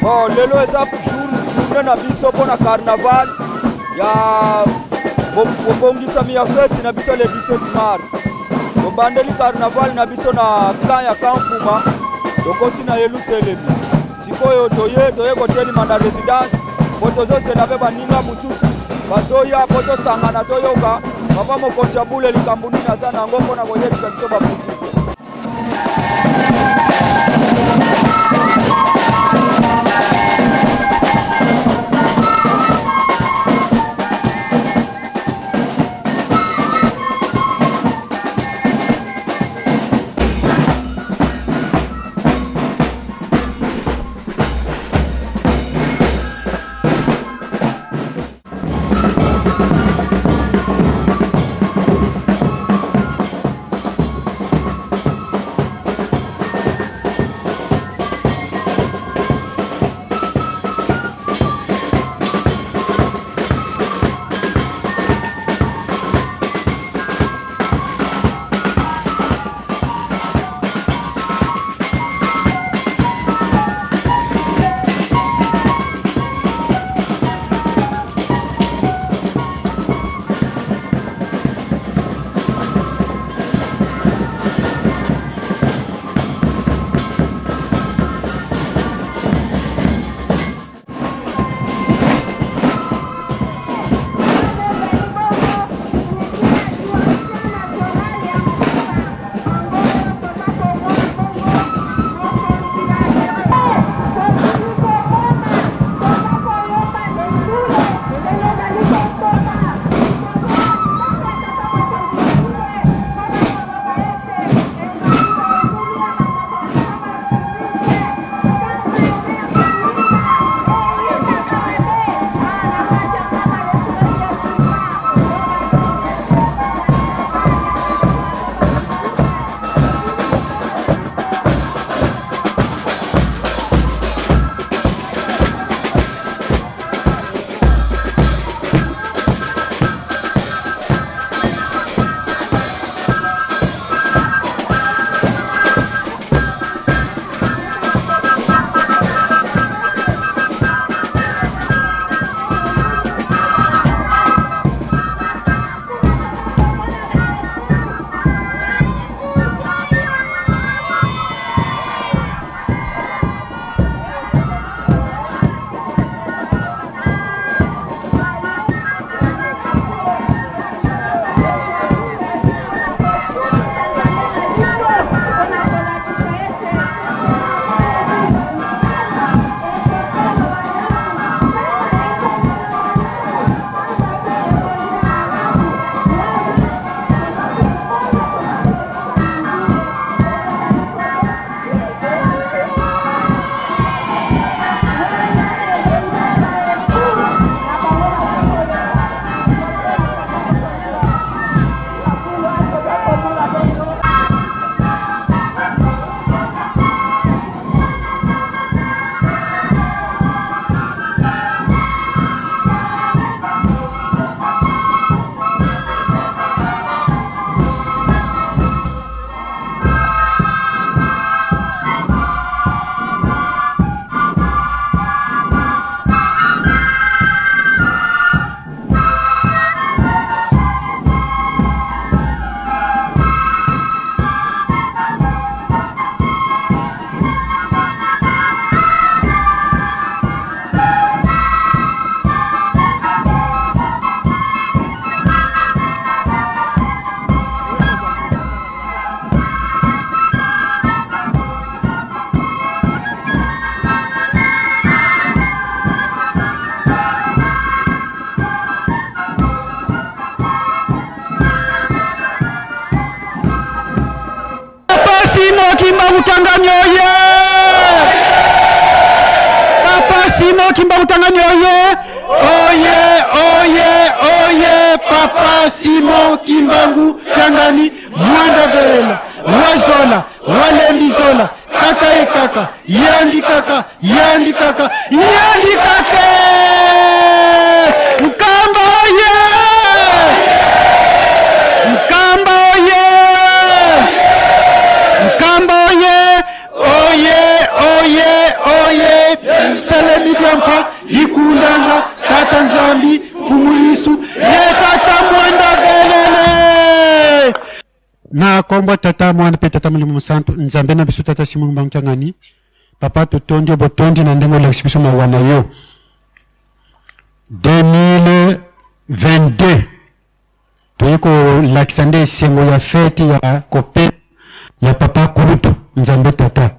Bon, lelo eza journée na biso mpo na carnaval ya bobongisami ya feti na biso le 17 mars. Tobandeli carnaval na biso na camp ya Kamfuma, tokoti na Yelusalemi. Sikoyo toye toye kotelima na residence mpo tozosela mpe baninga mosusu bazoya mpo tosangana toyoka papa mokonzi ya bule likambo nini aza na yango mpo na koyebisa biso bakultiste. Papa Simon Kimbangu Kiangani oye! Papa Simon Kimbangu Kiangani oye! Oye, oye, oye! Papa Simon Kimbangu Kiangani Mwanda Velela Wazola Walembizola kaka ye kaka yandi kaka yandi kaka yandi kaka Nkamba oye! Nkamba oye! Nkamba oye! Oye, oye, oye! Nkombo ya Tata, Mwana mpe Tata Molimo Mosantu, Nzambe na biso Tata Simon Kimbangu Kiangani, Papa totondi yo botondi na ndenge olakisi biso mawa na yo. 2022 toye kolakisa nde esengo ya fete ya kope ya papa kulutu Nzambe Tata.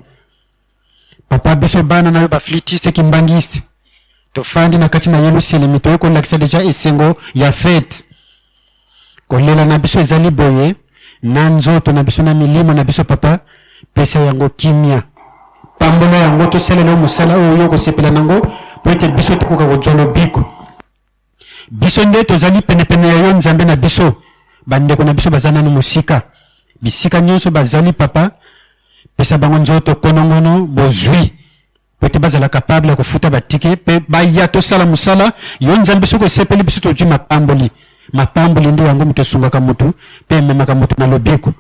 Papa biso bana na yo ba flûtiste kimbangiste tofandi na kati na Yelusalemi toye kolakisa deja esengo ya fete. Kolela na biso ezali boye na nzoto na biso na milimo na biso papa pesa yango kimia pambola yango tosalela yo mosala oyo yo okosepela nango mpo ete biso tokoka kozwa lobiko biso nde tozali penepene ya yo nzambe na biso bandeko na biso baza nanu mosika bisika nyonso bazali papa pesa bango nzoto konongono bozwi mpo ete bazala capable ya kofuta batike mpe baya tosala mosala yo nzambe soki osepeli biso tozwi mapamboli mapamboli nde yango moto esungaka motu mpe ememaka moto na lobiko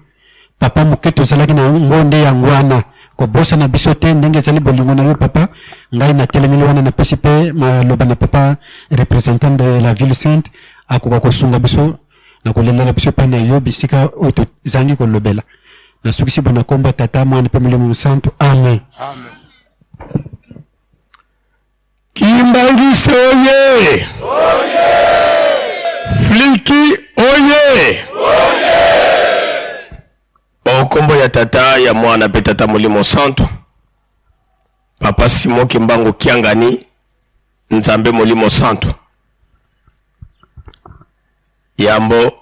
papa moke tozalaki na yango nde yango wana kobosana biso te ndenge ezali bolingo na yo papa ngai natelemeli wana napesi mpe maloba na papa représentant de la ville sainte akoka kosunga biso na kolelela biso epai na yo bisika oyo tozangi kolobela nasukisi bona nkombo ya tata mwana mpe molimo mosantu amen, amen. Kimbangiste oye! Fliki oye! O nkombo ya Tata, ya Mwana mpe Tata Molimo Santu, Papa Simon Kimbangu Kiangani, Nzambe Molimo Santu. Yambo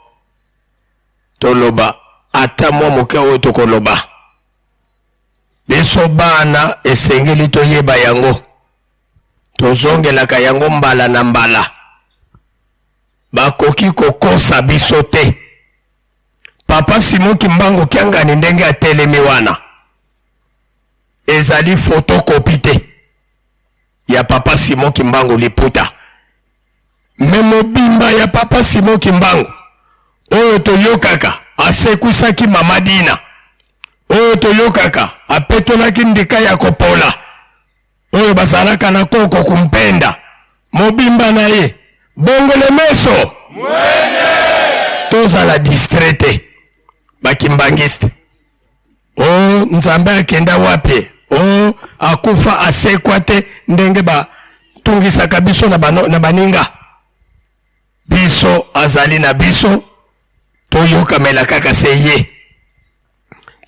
toloba ata mwa moke oyo tokoloba, biso bana esengeli toyeba yango, tozongelaka yango mbala na mbala. Bakoki kokosa biso te. Papa Simon Kimbangu Kiangani ndenge atelemi wana ezali photocopie te ya Papa Simon Kimbangu liputa, me mobimba ya Papa Simon Kimbangu oyo toyokaka asekwisaki Mama Dina, oyo toyokaka apetolaki ndika ya kopola oyo bazalaka na koko kumpenda mobimba na ye bongole meso tozala distrait te bakimbangiste o oh, nzambe akenda wapi o oh, akufa asekwa te ndenge batungisaka biso na, bano, na baninga biso azali na biso toyokamela kaka se ye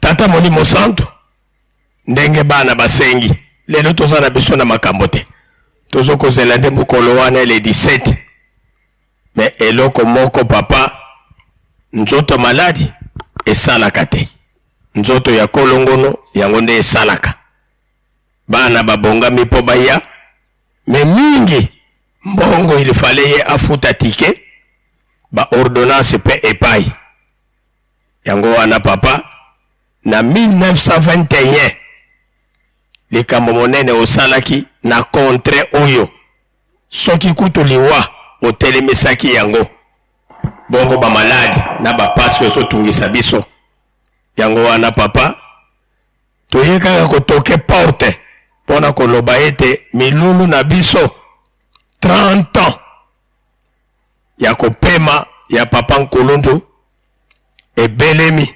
tata molimo santu ndenge bana basengi lelo toza na biso na makambo te tozokozela nde mokolo wana le 17 me eloko moko papa nzoto maladi esalaka te nzoto ya kolongono yango nde esalaka bana babongami mpo baya me mingi mbongo il fallait ye afuta ticket ba ordonnance mpe epai yango wana papa na 1921 likambo monene osalaki na contre oyo soki kutu liwa otelemisaki yango bongo bamaladi na bapasi ezotungisa biso yango wana papa toye kaka kotoke porte mpo na koloba ete milulu na biso 30 ans ya kopema ya papa Nkulundu ebelemi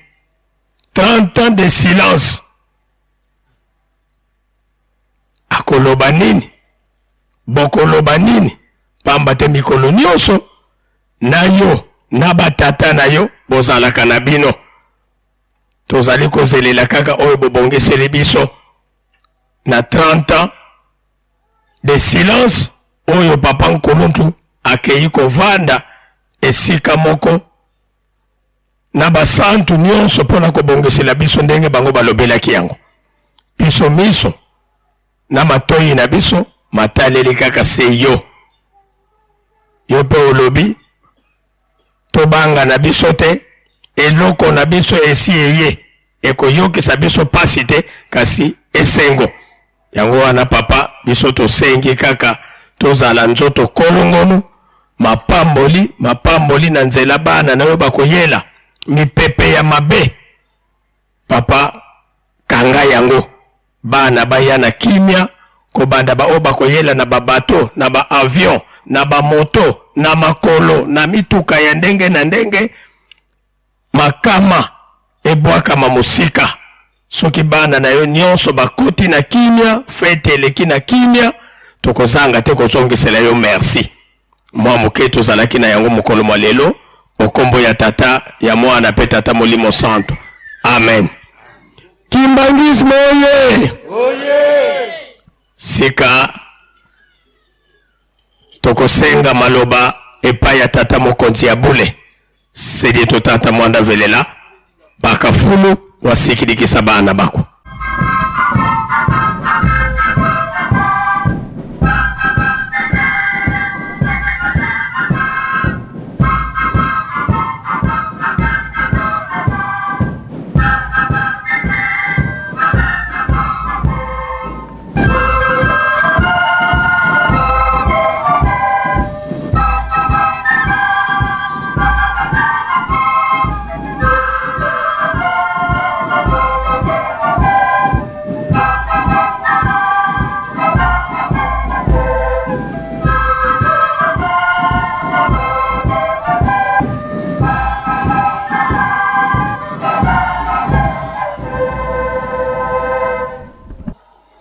30 ans de silence akoloba nini bokoloba nini pamba te mikolo nyonso na yo na batata na yo bozalaka na bino tozali kozelela kaka oyo bobongiseli biso na 30 ans de silence oyo papa nkuluntu akei kovanda esika moko na basantu nyonso mpo na kobongisela biso ndenge bango balobelaki yango biso miso na matoi na biso mataleli kaka se yo yo mpe olobi tobanga na biso te eloko na biso esi eye ekoyokisa biso pasi te kasi esengo yango wana papa biso tosengi kaka tozala nzoto kolongono mapamboli mapamboli na nzela bana na yo bakoyela mipepe ya mabe papa kanga yango bana baya na kimia kobanda baoyo bakoyela na babato na baavion na bamoto na makolo na mituka ya ndenge na ndenge makama. ebwakama mosika. Soki bana na yo nyonso bakoti na kimia, fete eleki na kimia, tokozanga te kozongisela yo merci. Mwa moke tozalaki na yango mokolo mwa lelo, o kombo ya Tata, ya Mwana mpe Tata Molimo Santu. Amen. Kimbanguisme oye! Oye! Sika tokosenga maloba epai ya Tata Mokonzi ya bule Sedie to tata mwanda velela bakafulu wasikilikisa bana bako.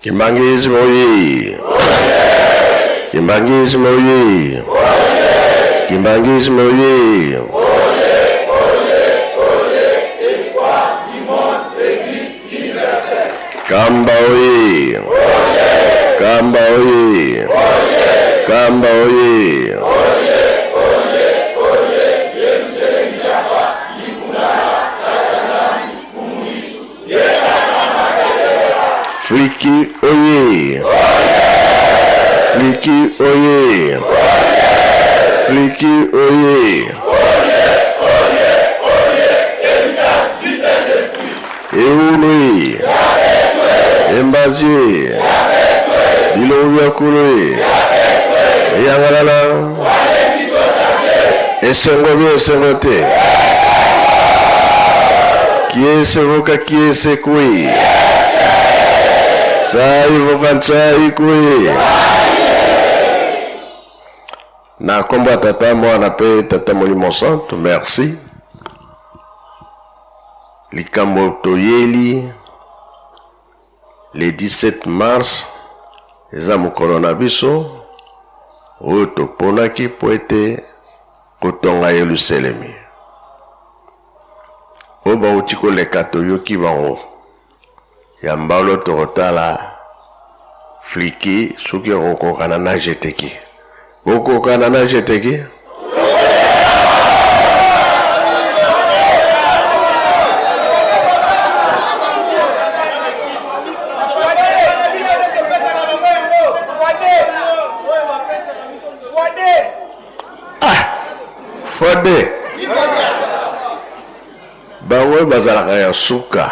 Kimbanguisme oye! Kimbanguisme oye! Kimbanguisme oye! Kamba oye! Kamba oye! Kamba oye! Fliki oye! Fliki oye! Fliki oye! Ewului! Embazie! Bilongo bya kulu! Eyangalala! Esengo bi esengo te! Kiese voka kiese kui. Tsai voka tsai kui. Na nkombo ya Tata, Mwana mpe Tata Molimo Santu, merci. Likambo toyeli le 17 mars eza mokolo na biso oyo toponaki mpo ete kotonga Yelusalemi. Oyo bauti koleka toyoki bango. Ya mbalo tokotala fliki soki okokokana na jeteki. Bokokana na jeteki? Ah! Fode! Bango oyo bazalaka ya suka.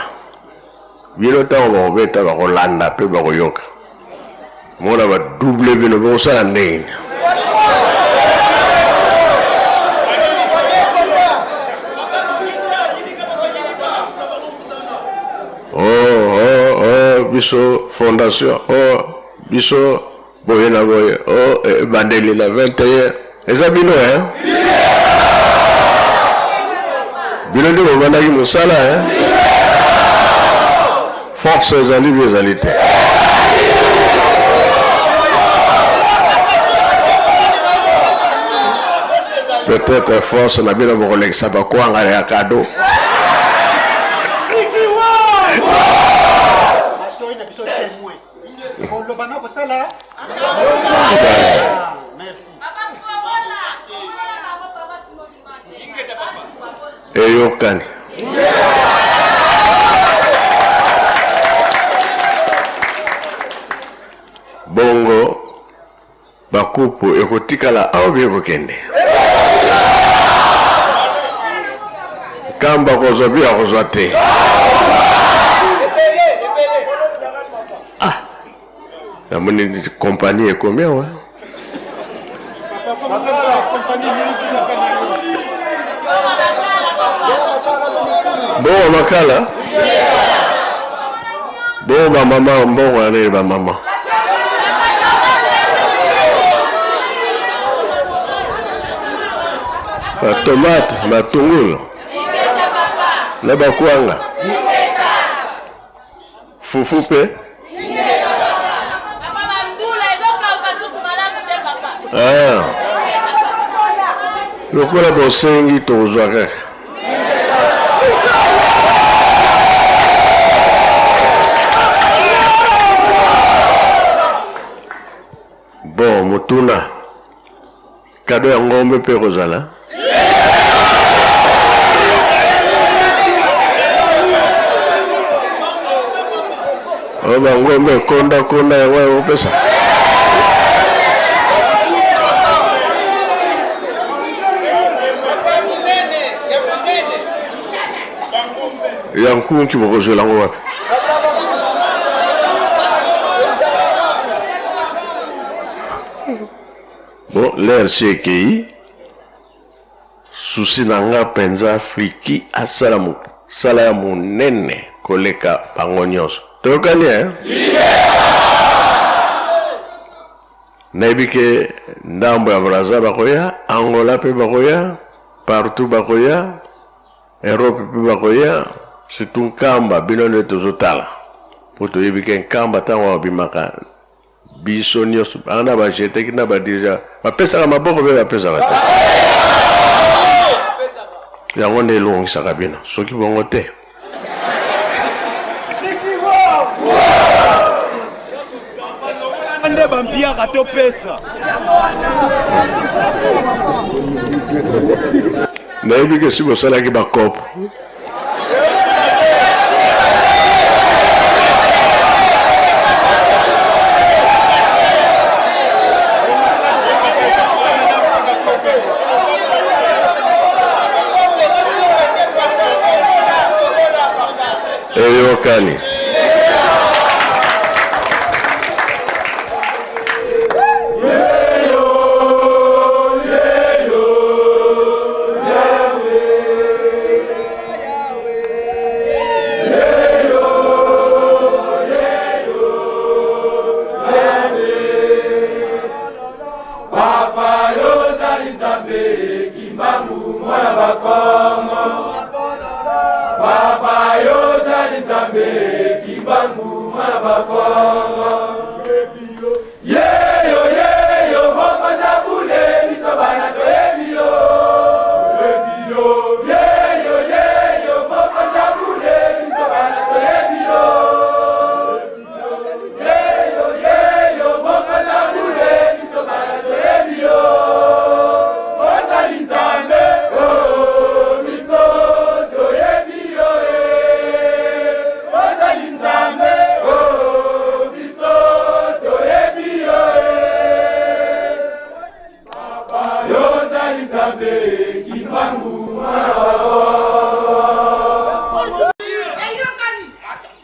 Bino ntango bakobeta bakolanda mpe bakoyoka. Mona ba double bino bokosala ndenge nini? Oh, oh, oh, biso fondation oh, biso boye na boye oh, ebandeli na 21 eza bino eh? Bino nde bobandaki mosala eh? Force ezali bi ezali te. Peut-être force na bino bokolekisa bakwanga ya kado. Eyokani. Bongo bakupu ekotikala awa bie kokende kamba kozwa bi akozwa te. Ah, namoni kompani ekomi awa. Bongo makala bongo bamama mbongo ya nini bamama batomate batungulu. Na bakwanga. Fufu mpe? Ah. Lokola bosengi tokozwa kaka. Bon, motuna. Kado ya ngombe mpe ekozala? Oyo bangombe ekonda konda yango ekopesa? Ya nkunki bokozwela yango wapi? Bon l'heure si ekeyi souci na nga penza Flicky asala musala ya munene koleka bango nionso toyokani hein? Nayebi ke ndambo ya Brazza bakoya, Angola pe bakoya, partout bakoya, Europe pe bakoya, surtout Nkamba bino nde tozotala po toyebi ke Nkamba tango abimaka Biso nioso bana na ba jeteki na ba dirigeants bapesaka maboko pe bapesaka te. Yango nde elongisaka bino soki bongo te. Nde bampiaka topesa. Nayebi ke si bosalaki bakopo. Eyokani.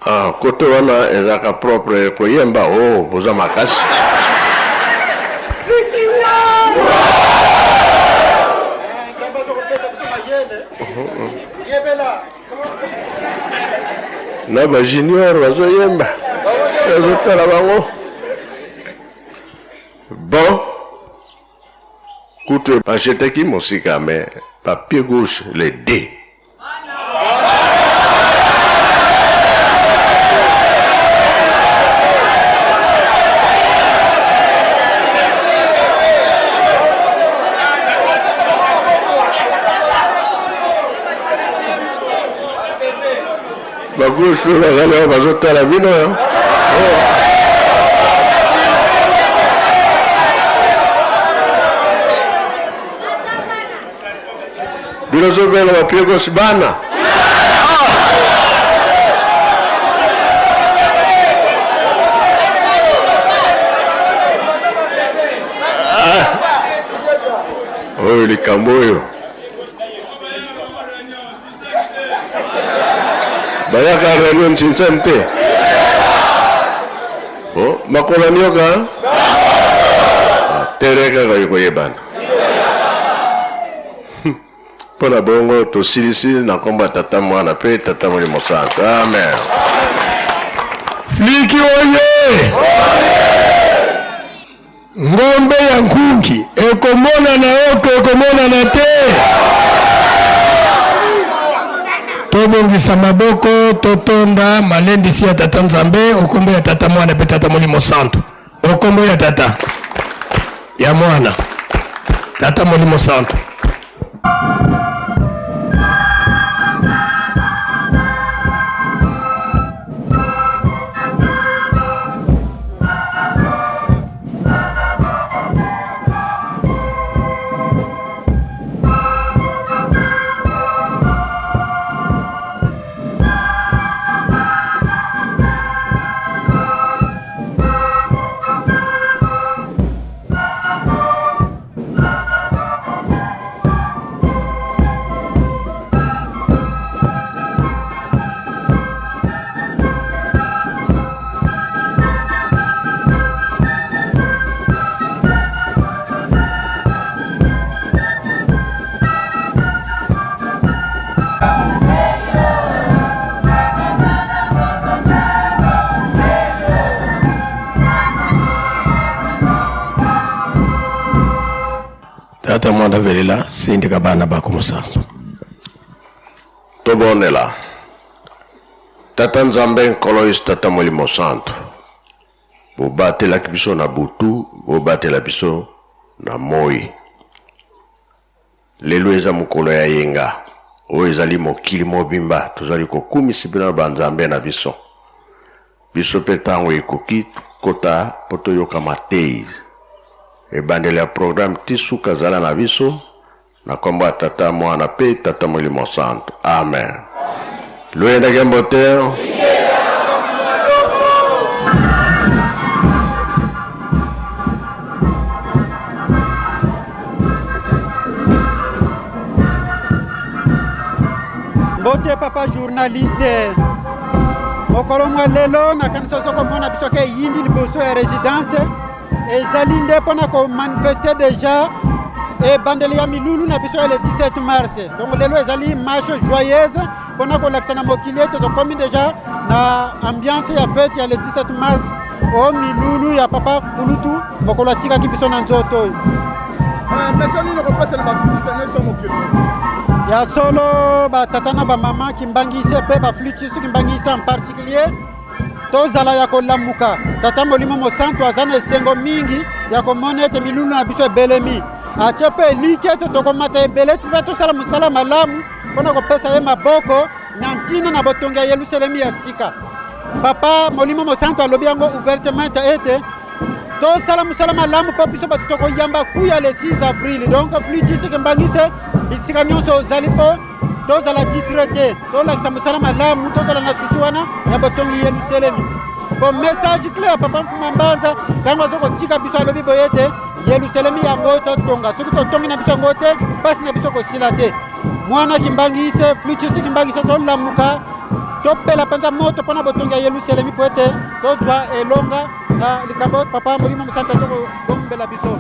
Ah, kote wana ezalaka propre koyemba o oh, boza makasi na ba junior bazoyemba bazotala bango bon kutu bajetaki mosika mais ba pied gauche les deux bagauche mpe bazali awa bazotala bino bino zobenga bapie gauche bana ah! oyo likambo oyo bayaka réunion nsinsem te oh, makolo nioka tere kaka ekoyebana mpo na bongo tosilisi na nkombo ya tata mwana mpe tata molimo santu amen Fliki oye! Ngombe ya nkunki ekomonana oko ekomonana te. Tobongisa maboko, totonda malendisi ya Tata Nzambe, okombo ya Tata Mwana mpe Tata Molimo Santu. Okombo ya Tata, ya Mwana, Tata Molimo Santu. Tata mwana velela sindika bana bako mosantu. Tobondela. Tata Nzambe Nkolo Yesu Tata Molimo Santu, bobatelaki biso na butu, bobatela biso na moi. Lelo eza mokolo ya yenga, oyo ezali mokili mobimba tozali kokumisa bino na banzambe na biso. Biso mpe ntango ekoki kota mpo toyoka mateyi. Ebandeli ya programme ti suka zala na biso na kombo ya Tata, Mwana mpe Tata Molimo Santu. Amen. Luyenda kembo te. Mbote papa journaliste, mokolo mwa lelo nakanisi ozo komona biso ke eyindi liboso ya residence ezali nde mpo na komanifeste deja ebandeli ya milulu na biso ya le 17 mars. Donc lelo ezali marche joyeuse mpo na kolakisa na mokili ete tokomi deja na ambiance ya fete ya le 17 mars o milulu ya papa kulutu mokolo atikaki biso na nzoto oyo. Message nini okopesa na baflutiste nyonso ya mokili? Ya solo batata na bamama kimbangise mpe baflutiste kimbangise en particulier, tozala ya kolamuka. Tata Molimo Mosantu aza na esengo mingi ya komona ete milulu na biso ebelemi, atie mpe elikya ete tokomata ebele mpe tosala mosala malamu mpo na kopesa ye maboko na ntina na botongi ya Yelusalemi ya sika. Papa Molimo Mosantu alobi yango ouvertement ete tosala mosala malamu mpo biso bato tokoyamba kuya le 6 avril. Donc flûtiste kimbangiste bisika nyonso ozali mpo tozala distrait te, tolakisa mosala malamu, tozala na susi wana ya botongi Yelusalemi. Bo message clé ya papa Mfuma Mbanza ntango aza kotika biso alobi boye ete Yelusalemi yango totonga, soki totongi na biso yango te mpasi na biso kosila te. Mwana kimbangise flûtiste kimbangise, tolamuka topela mpenza moto mpo na botongi ya Yelusalemi mpo ete tozwa elonga na likambo papa Molimo Mosantu aza kobombela biso.